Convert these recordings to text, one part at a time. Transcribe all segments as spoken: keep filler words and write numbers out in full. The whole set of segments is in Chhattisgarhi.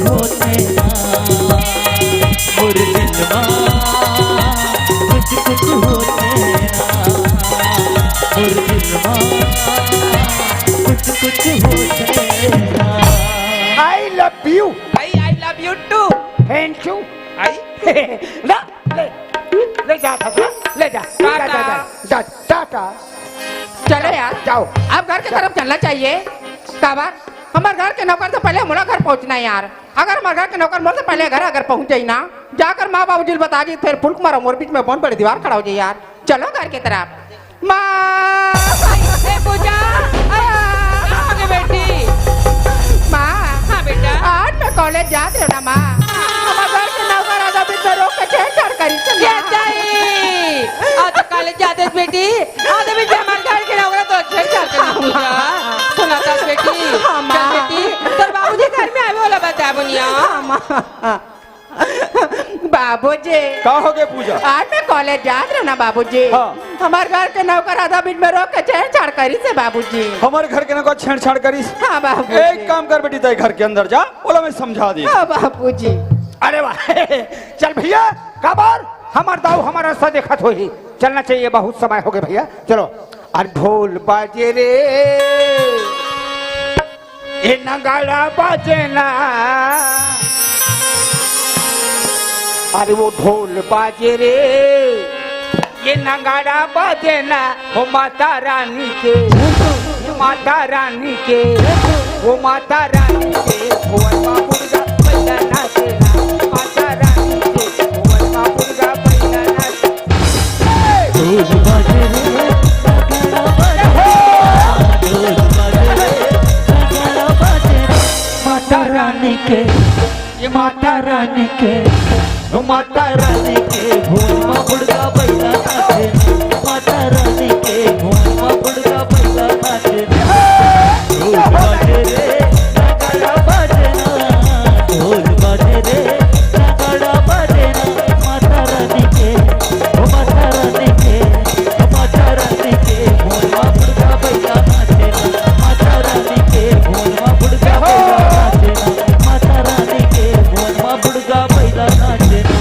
होथे ना, मोर दिल मा कुछ कुछ होथे ना, मोर दिल मा कुछ कुछ होथे ना। I love you। भाई, I love you too। Thank you। आई। ना, ले, ले जा, ले जा, जा, जा, टाटा। जा, जा, टाटा। चलो यार, जाओ। अब घर की तरफ चलना चाहिए। काबर? हमारे घर के नौकर से पहले हमारा घर पहुंचना है यार। अगर हमारे घर के नौकर मोर से पहले घर अगर पहुंच जाई ना, जाकर माँ बाबूजी ल बता दी, फिर फुलक मारो, मोर बीच में बहुत बड़ी दीवार खड़ा हो जाए यार। चलो घर की तरफ। माँ। ए पूजा, अरे, का हो गे बेटी? माँ। हाँ बेटा। आज मैं कॉलेज जात रहे ना माँ, हमारे घर के नौकर आधा बीच में रोक के छेड़छाड़ करी से ये माँ। जाई। आज तो कॉलेज जाते बेटी, आज अभी हमारे घर के नौकर तो छेड़छाड़ करी पूजा। सुना था बेटी, हाँ, माँ। चल बेटी, तोर बाबूजी घर में आवे वाला बता बुनिया। हाँ, माँ। बाबूजी। का हो गे पूजा? आज मैं कॉलेज जात रहे ना बाबूजी। हाँ। हमार घर के नौकर आधा बीच में रोक के छेड़छाड़ करी से बाबूजी। हमारे घर के नौकर छेड़छाड़ करी? हाँ बाबूजी। एक काम कर बेटी, तय घर के अंदर जा, ओला मैं समझा दी। हाँ बाबूजी। अरे वाह, चल भैया, काबर? हमार दाऊ हमारा रास्ता देखत होही, चलना चाहिए, बहुत समय हो गए भैया, चलो। अरे ढोल बाजे रे, ए नगाड़ा बाजे ना। अरे वो ढोल बाजे रे, ये नगाड़ा बाजे ना, हो माता रानी के, माता रानी के, वो माता रानी के, भुवन मा मुर्गा पैदा नाचे ना, माता रानी के, भुवन मा मुर्गा पैदा नाचे। ढोल बाजे रे, नगाड़ा बाजे रे, ढोल बाजे रे, नगाड़ा बाजे रे, माता रानी के, ये माता रानी के, ओ माता रानी के भुवन मा बुढ़गा बैला नाचे, माता रानी के भुवन मा बुढ़गा बैला नाचे। ढोल बाजे रे, नगाड़ा बाजे ना, ढोल बाजे रे, नगाड़ा बाजे ना, माता रानी के, ओ माता रानी के, ओ माता रानी के भुवन मा बुढ़गा बैला नाचे ना, माता रानी के भुवन मा बुढ़गा बैला नाचे ना, माता रानी के भुवन मा बुढ़गा बैला नाचे ना।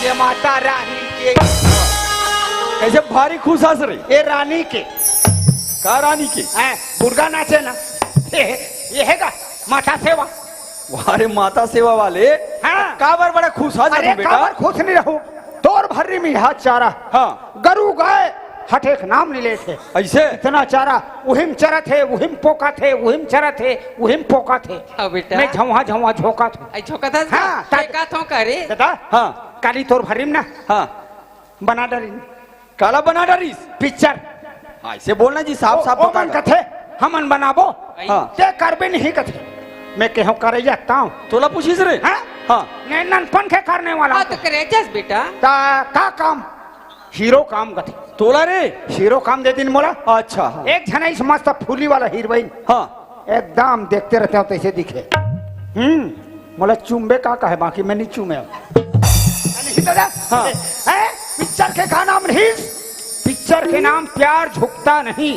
ये माता रानी के। कैसे भारी खुश हस रे? ये रानी के। का रानी के? हैं, बुढ़गा नाचे ना। ये, ये है का? माता सेवा। वाह रे, माता सेवा वाले। हाँ। काबर बड़ा खुश हस अरे, तू बेटा? काबर खुश नहीं रहूं? तोर भर्री में हा चारा। हाँ। गरु गाय हटेक नाम नहीं लेथे। ऐसे? इतना चारा, उहिम चरत हे, उहिम पोकत हे, उहिम चरत हे, उहिम पोकत हे। हाँ बेटा। मैं झौंहा झौंहा झोंकत हूँ। आई झोंकत हस? हाँ, ता- देखत हूँ का रे? दादा, हाँ। काली तोर भर्री में ना। हाँ। बना डरिन। काला बना डरिस? पिक्चर। हाँ, ऐसे बोलना जी, साफ साफ ओ, बता ओमन दे। कथे, हमन बनाबो। हाँ। ते करबे नहीं कथे। मैं केहूं करे जाता हूँ। तोला पूछिस रे? हाँ? हाँ। नैनन पंखे करने वाला हाँ, हूँ। तो करे जस बेटा। ता का काम? हीरो काम कथे। तोला रे? हीरो काम दे दिन मोला। अच्छा, हाँ। एक झन इस मस्त फूली वाला हीरोइन। हाँ। एकदम देखते रहते हो तैसे दिखे। हम्म, मोला चुम्बे का कहे, बाकी मैं नहीं चूमे। नहीं दादा। हाँ। हैं? पिक्चर के का नाम रहीस? पिक्चर के नाम प्यार झुकता नहीं।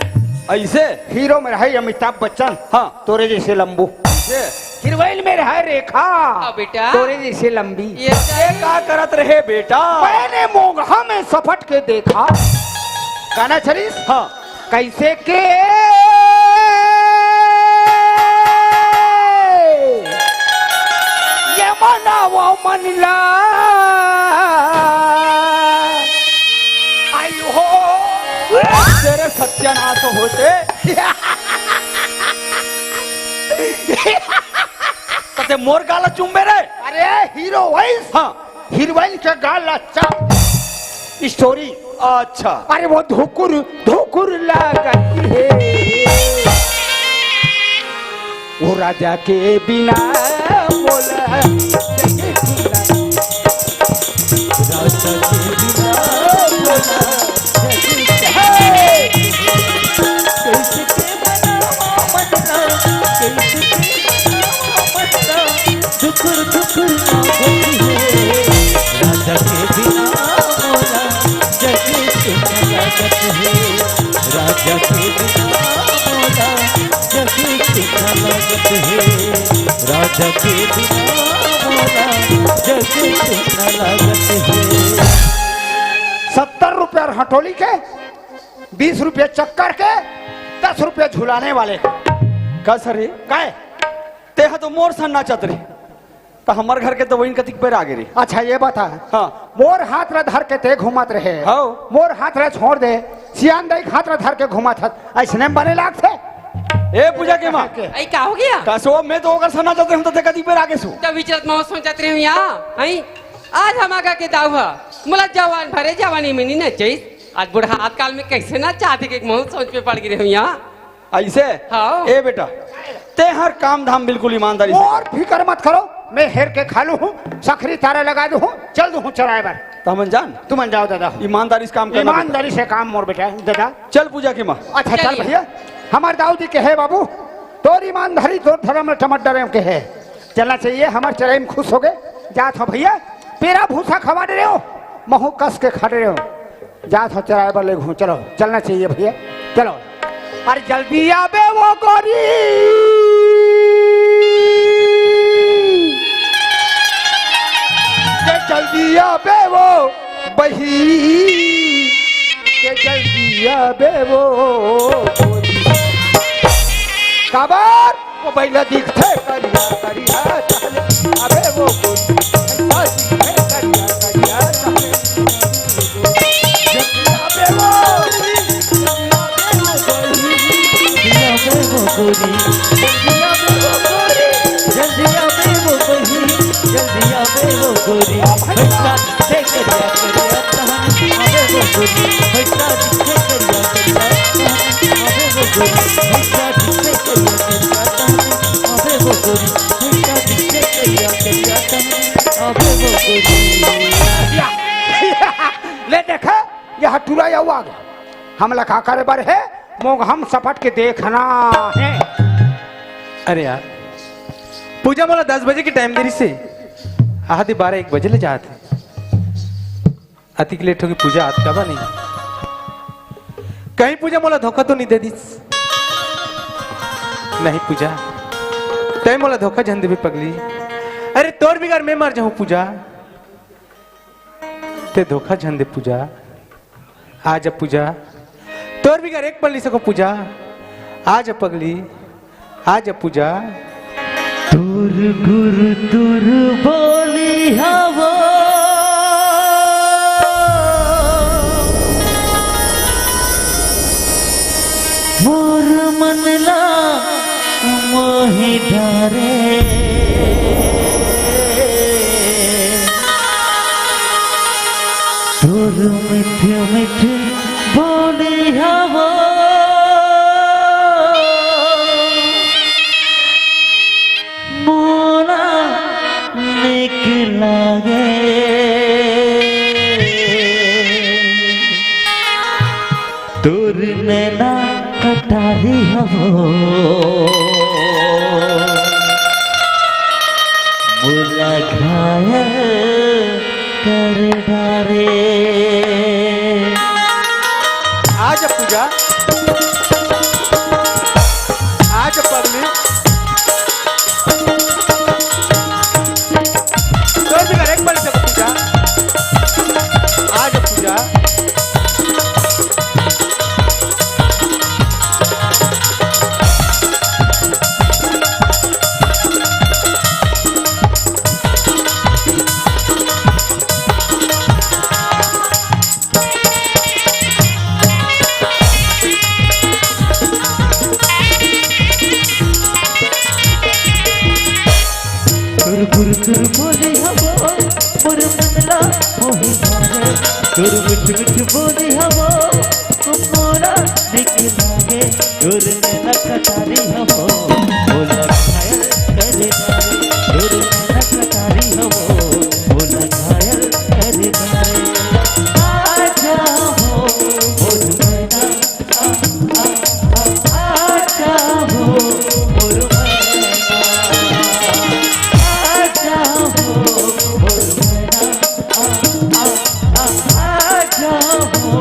ऐसे? हीरो में रहे अमिताभ बच्चन। हाँ। तोरे जैसे लंबू। ऐसे? हीरोइन में रहे रेखा। हाँ बेटा। तोरे जैसे लंबी। ये ये का करत रहे बेटा? मैंने मोंघा में सपट के देखा। गाना चलिस? हाँ। कैसे के ये मनावा मन ला। आई हो। तेरे सत्यानाश होते। तते मोर गाला चुम्बे रे। अरे हीरो वॉइस। हाँ। हीरोइन के गाला चप। स्टोरी। अच्छा। अरे वो धुकुर धुकुर लागत हे। वो राजा के बिना बोला। राजा के बिना बोला। कैसे के मनावा मन्ना, कैसे के मनावा मन्ना, धुकुर धुकुर लागत हे। राजा के बिना मोला जग सुना लागत हे। राजा के बिना मोला जग सुना लागत हे। राजा के बिना मोला जग सुन लागत हे। सत्तर रुपया हटोली के, बीस रुपया चक्कर के, दस रुपया झुलाने वाले के। का सर रे? काय? तेहा तो मोर सन नाचत रे, त हमर घर के तो वही कतिक बेर आगे रे। अच्छा, ये बता। हाँ। मोर हाथ ला धर के ते घूमत रहे। हाँ। मोर हाथ ला छोड़ दे, सियान दाई के हाथ ला धर के घूमत हस, अइसने बने लागथे? ए पूजा के माँ। के? अई, का हो गया? कसो, मैं तो ओकर सन नाचत रहे हूँ, त ते कतिक बेर आगे सो। त विचरत महूँ सोचत रहे हूँ या, हई? आज हम आगा के दाऊ ह, मोला जवान भरे जवानी में नहीं नचइस। आज बुढ़ात काल में कइसे नचाथे के महूँ सोच में पड़ गे रहे हूँ या। अइसे? हाँ। ए बेटा, ते हर काम धाम बिल्कुल ईमानदारी से और कर। फिकर मत करो, मैं हेर के खा लूँ हूँ, सखरी तारा लगा दूँ हूँ, चल दूँ हूँ चराए बर। त हमन जान? तुमन जाओ दादा। ईमानदारी से काम करना बेटा। ईमानदारी से काम मोर बेटा, दादा। चल पूजा के माँ। अच्छा, चल चलिए। भैया, हमर दाऊ जी के हे बाबू, तोर ईमानदारी, तोर धर्म ल टमट डरे के हे। चलना चाहिए, हमर चराई में खुश हो गए। जात हो भैया, पेरा भूसा खवा डरे हो, महूँ कस के खा डरे हो। जात हो चराए बर ले घूम, चलो, चलना चाहिए भैया, चलो। अरे जल्दी आबे वो गोरी, के जल्दी आबे वो बही, के जल्दी आबे वो गोरी। काबर? वो बइला दिखथे करिया करिया तहले, अबे वो गोरी, बइला दिखथे करिया करिया तहले, अबे वो गोरी, जल्दी आबे वो गोरी, जल्दी आबे वो गोरी, जल्दी आबे वो गोरी, जल्दी आबे वो गोरी, भैया दिखथे करिया करिया तहले, अबे वो गोरी, भैया दिखथे करिया करिया तहले, अबे वो गोरी, भैया दिखथे करिया करिया तहले, अबे वो गोरी, भैया दिखथे करिया करिया तहले, अबे वो गोरी। ले देखे, यह टुरा या आगे। हमला का करे बर हे? मोंग हम सपट के देखना हे। अरे यार, पूजा मोला दस बजे के टाइम दे रिहिसे, आहा दे बारह एक बजे ले जात हे। अतिक लेट होगे पूजा, आत काबर नहीं? कहीं पूजा मोला धोखा तो नहीं दे दिस? नहीं पूजा, तैं मोला धोखा झन देबे पगली। अरे तोर बिगर मैं मर जाहूं पूजा, तैं धोखा झन दे पूजा। आजा पूजा, तोर बिगर एक पल नहीं सको पूजा। आजा पगली, आजा पूजा। तुर गुर तुर बोली हवो, मोर मन ला मोहि डारे। तुर मिठ मिठ बोली हवो, मोला निक लागे। तुर नैना कटारी हवो, मोला घायल कर डारे। आजा पूजा, आजा पगली। तोर बिगर एक पल नहीं सको पूजा। आजा पूजा। तुर तुर तुर बोली हवो, मोर मन ला मोहि डारे। तुर मिठ मिठ बोली हवो, मोला निक लागे। तुर नैना कटारी हवो, मोला घायल कर डारे। तुर नैना कटारी हवो, मोला घायल कर डारे। आजा हो मोर मैना, आजा हो मोर मैना, आजा हो मोर मैना, आजा हो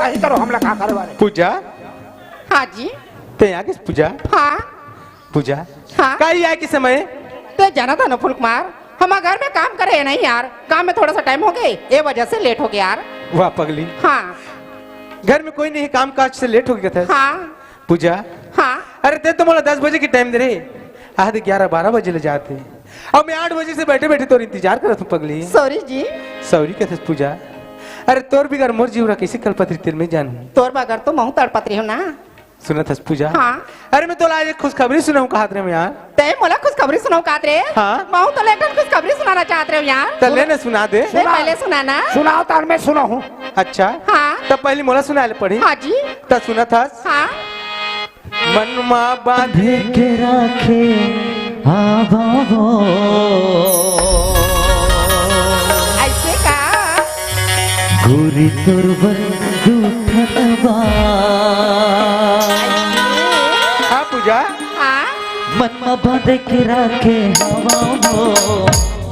नहीं करो, हमला का करे बारे। पूजा। हाँ जी। ते आ गिस पूजा। हाँ। पूजा। हाँ। का ही आए के समय? ते जाना था ना फूल कुमार, हमार घर में काम करे है नहीं यार, काम में थोड़ा सा टाइम हो गए, ये वजह से लेट हो गया यार। वाह पगली। हाँ। घर में कोई नहीं, काम काज से लेट हो गया था। हाँ। पूजा। हाँ। अरे ते तो मोला दस बजे के टाइम दे रहे, आज ग्यारह बारह बजे ले जाते। अब मैं आठ बजे से बैठे बैठे तोर इंतजार करत हूँ पगली। सॉरी जी। सॉरी कहते पूजा। अरे तोर बिगर मोर जीवरा कैसे कलपत रही तेल में जानू। तोर बगर तो महू तड़पत रही हूँ ना। सुनत हस पूजा? हाँ। अरे मैं तोला आज एक खुशखबरी सुनाऊँ कहत रहे हूँ यार। ते मोला खुशखबरी सुनाऊँ कहत रहे? हाँ। महू तोला एक ठन खुशखबरी सुनाना चाहत रहे हूँ यार। त ले ना सुना दे। नहीं, पहले सुनाना। सुनाओ तार मैं सुनाऊँ। अच्छा। हाँ। तब पहले मोला सुना ले पड़ी। हाँ जी। त सुनत हस? हाँ। मन मा बांधे के राखे हावंव। ऐसे का? गोरी तोर बर दू ठन बात। हाँ पूजा। हाँ। मन मा बांधे के राखे हावंव।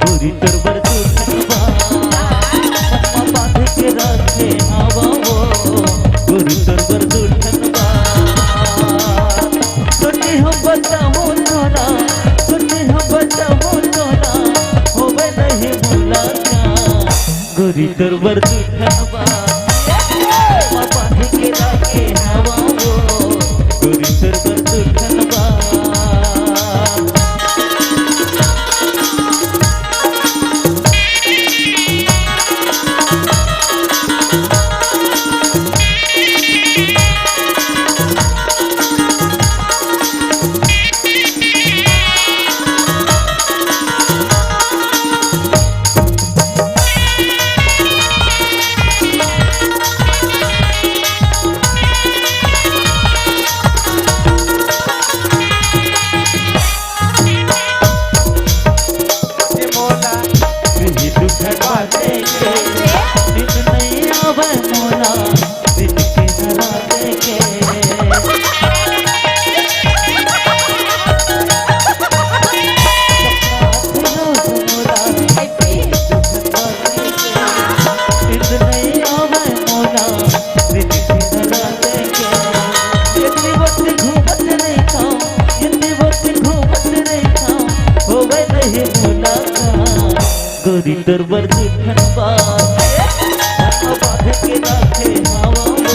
गोरी तोर बर दू ठन बात, मन मा बांध के राखे हावंव। गोरी तोर बर दू ठन बात, सोचे हम बताहूँ तोला, सोचे हम बताहूँ तोला, होवे नहीं मुलाकात। गोरी तोर बर दू ठन बात, मन मा बांध के राखे हावंव। गोरी तोर बर दू ठन बात। गोरी तोर बर दू ठन बात, मन मा बांध के राखे हावंव।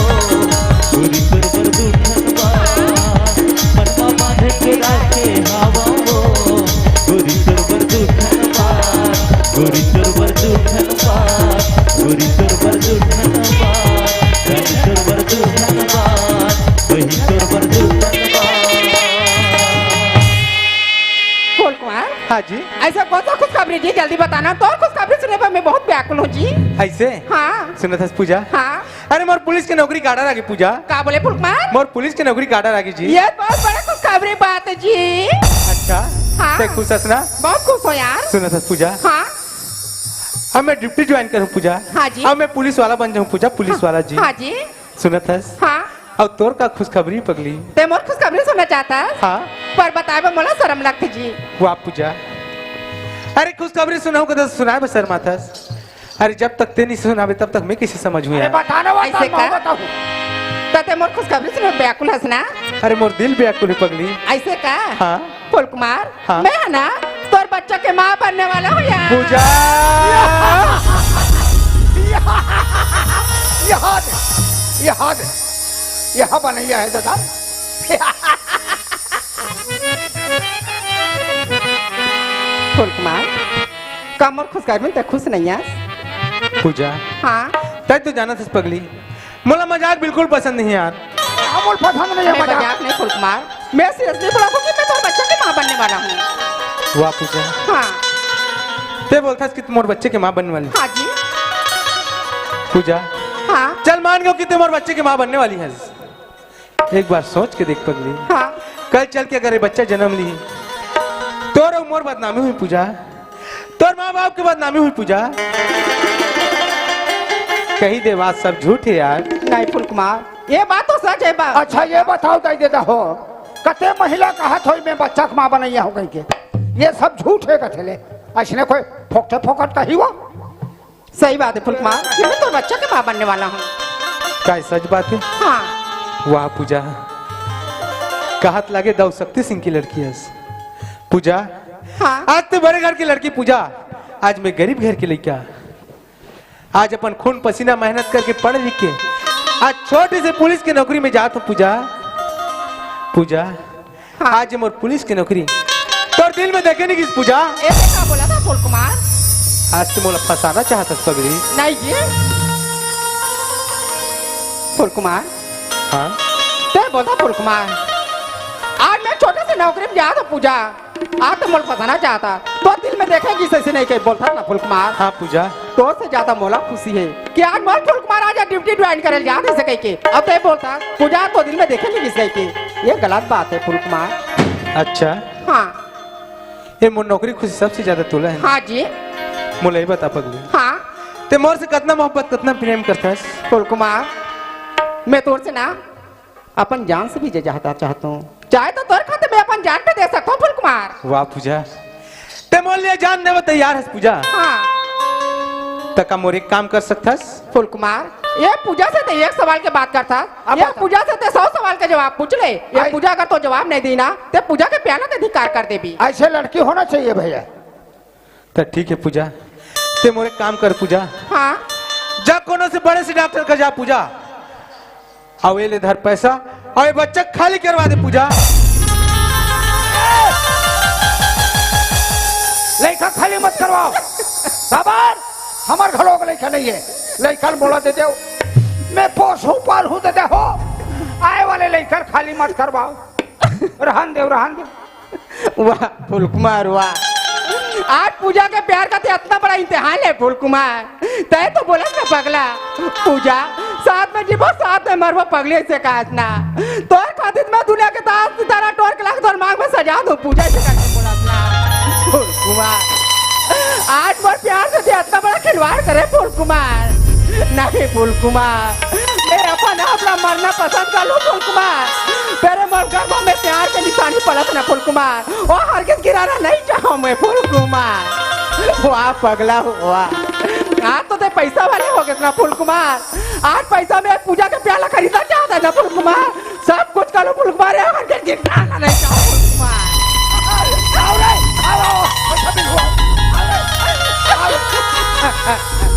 गोरी तोर बर दू ठन बात, मन मा बांध के राखे हावंव। गोरी तोर बर दू ठन बात, गोरी तोर बर दू ठन बात, गोरी तोर बर दू ठन बात, गोरी तोर बर दू ठन बात, गोरी तोर बर दू ठन बात। बोल कुमार। हाँ जी। ऐसा कौन सा खुशखबरी जी, जल्दी बताना, तो खुशखबरी सुने पर मैं बहुत व्याकुल हूँ जी। ऐसे? हाँ। सुनत हस पूजा? हाँ। अरे मोर पुलिस के नौकरी का order आगे पूजा। का बोले फूल कुमार? मोर पुलिस के नौकरी का order आगे जी। ये बहुत बड़ा खुशखबरी बात है जी। अच्छा। हाँ। ते खुश हस ना? बहुत खुश हो यार। सुनत हस पूजा? हाँ। अब मैं duty join करूँ पूजा। हाँ जी। अब मैं पुलिस वाला बन जाऊँ पूजा, पुलिस वाला जी। हाँ जी। सुनत हस? हाँ। अउ तोर का खुशखबरी पगली? ते मोर खुशखबरी सुनना चाहत हस? हाँ। पर बताए बर मोला शरम लगथे जी। वाह पूजा। अरे खुशखबरी सुनाहूँ कथे सुनाए बर शर्माथस। अरे जब तक ते नहीं सुनाबे तब तक मैं कैसे समझहूँ अरे यार? बताना वो ऐसे का? बताऊँ। त ते मोर खुशखबरी सुने व्याकुल हस ना? अरे मोर दिल व्याकुल है पगली। ऐसे का? हाँ। फूल कुमार, हाँ। मैं है ना तोर बच्चा के माँ बनने वाला हूँ यार। पूजा। यहाँ दे, यहाँ दे, यहाँ बनैया है दादा। फूल कुमार, का मोर खुशखबरी में ते खुश नहीं है? पूजा। हाँ। तै तो जानत हस पगली, मोला मजाक बिल्कुल पसंद नहीं यार। हाँ, मोला पसंद नहीं है मैं मजाक। मजाक नहीं फूल कुमार, मैं seriously बोला हूँ कि मैं तोर बच्चा के माँ बनने वाला हूँ। वाह पूजा। हाँ। ते बोलथस कि तू मोर बच्चे के माँ बनने वाली। हाँ जी। पूजा। हाँ। चल मान गयो कि तू मोर बच्चे के माँ बनने वाली हस। एक बार सोच के देख पगली। हाँ। कल चल के अगर ये बच्चा जन्म ली, तोर अउ मोर बदनामी हुई पूजा, तोर माँ बाप के बदनामी हुई पूजा। कही दे बात सब झूठ है यार। नहीं फूल कुमार, ये बात तो सच है बा। अच्छा ये बताओ दाई देदा हो, कते महिला कहत होई मैं बच्चा के माँ बनैया हो गई के, ये सब झूठ है कथे ले, ऐसने कोई फोकटे फोकट कही वो। सही बात है फूल कुमार, कि मैं तोर बच्चा के माँ बनने वाला हूँ। काय सच बात हे? हाँ। वाह पूजा, कहत लागे दाऊ शक्ति सिंह के लड़की हस। पूजा, हाँ। आज ते बड़े घर के लड़की पूजा, आज मैं गरीब घर के लइका। आज अपन खून पसीना मेहनत करके पढ़ लिख के आज छोटे से पुलिस के नौकरी में जात हूँ पूजा। पूजा, हाँ। आज मोर पुलिस के नौकरी तोर दिल में देखे नहीं गिस पूजा। ऐसे का बोला था फूल कुमार? आज ते मोला फंसाना चाहत हस पगली। नहीं जी। फूल कुमार। हाँ। ते बोलता फूल कुमार। आज मैं छोटे से नौकरी में जात हूँ पूजा। आज तो मोला फंसाना चाहत हस। तोर दिल में देखे गिस ऐसे नहीं कही बोलता ना फूल कुमार। हाँ पूजा। तोर से ज्यादा मोला खुशी हे कि आज मोर फूल कुमार आज ड्यूटी ज्वाइन करे जात हे कहिके। अब ते बोलता पूजा तोर दिल में देखे नहीं गिस कहिके। ये गलत बात हे फूल कुमार। अच्छा। हाँ। ये मोर नौकरी खुशी सबसे ज्यादा तोला हे। हाँ जी। मोला ये बता पगली। हाँ। ते मोर से कतना मोहब्बत, कतना प्रेम करथस? फूल कुमार, मैं तोर से ना अपन जान से भी ज्यादा चाहत हूँ। चाहे तो तोर खातिर मैं अपन जान भी दे सकत हूँ फूल कुमार। वाह पूजा, ते मोर लिए जान देवे तैयार हस पूजा। हाँ। त का मोर एक काम कर सकथस? फूल कुमार, ये पूजा से ते एक सवाल के बात करथस, अब ये बता। पूजा से ते सौ सवाल के जवाब पूछ ले। ये आई। पूजा अगर तो जवाब नहीं दी ना, ते पूजा के प्यार ला ते धिक्कार कर देबी। ऐसे लड़की होना चाहिए भैया। त ठीक हे पूजा, ते मोर एक काम कर पूजा। हाँ। जा कोनो से बड़े से डॉक्टर का जा पूजा, अउ ये ले धर पैसा, अउ ये बच्चा खाली करवा दे पूजा। लइका खाली मत करवाओ। साबर, हमर घलो के लइका नहीं हे, लइका ल मोला दे देव, मैं पोसहूं पालहूं दे दे हो। आए वाले लइका ल खाली मत करवाओ, रहन देव, रहन देव। वाह फूल कुमार वाह, आज पूजा के प्यार का ते अतना बड़ा इम्तिहान ले फूल कुमार। तय तो बोलस ना पगला, पूजा साथ में जीबो साथ में मरबो पगली से कहस ना। तोर खातिर मैं दुनिया के तारा टोर के लाके तोर मांग में सजा दूं पूजा से कहके बोलस ना। फूल कुमार, आज मोर प्यार से ते अतना बड़ा खिलवाड़ करे फूल कुमार। नहीं फूल कुमार, मैं अपन आप ला मरना पसंद कर लूं फूल कुमार। तेरे मोर गर्भ में प्यार के निशानी पलत ना फूल कुमार। ओ हरगिज गिराना नहीं चाहूं मैं फूल कुमार। वाह पगला वाह, आज तो ते पैसा वाले हो गे ना फूल कुमार। आज पैसा में पूजा के प्यार ला खरीदना चाहत हस ना फूल कुमार। सब कुछ कर लूं फूल कुमार, ये हरगिज गिराना नहीं चाहूं फूल कुमार। आओ रे, आओ, आओ, आओ, आओ, आओ।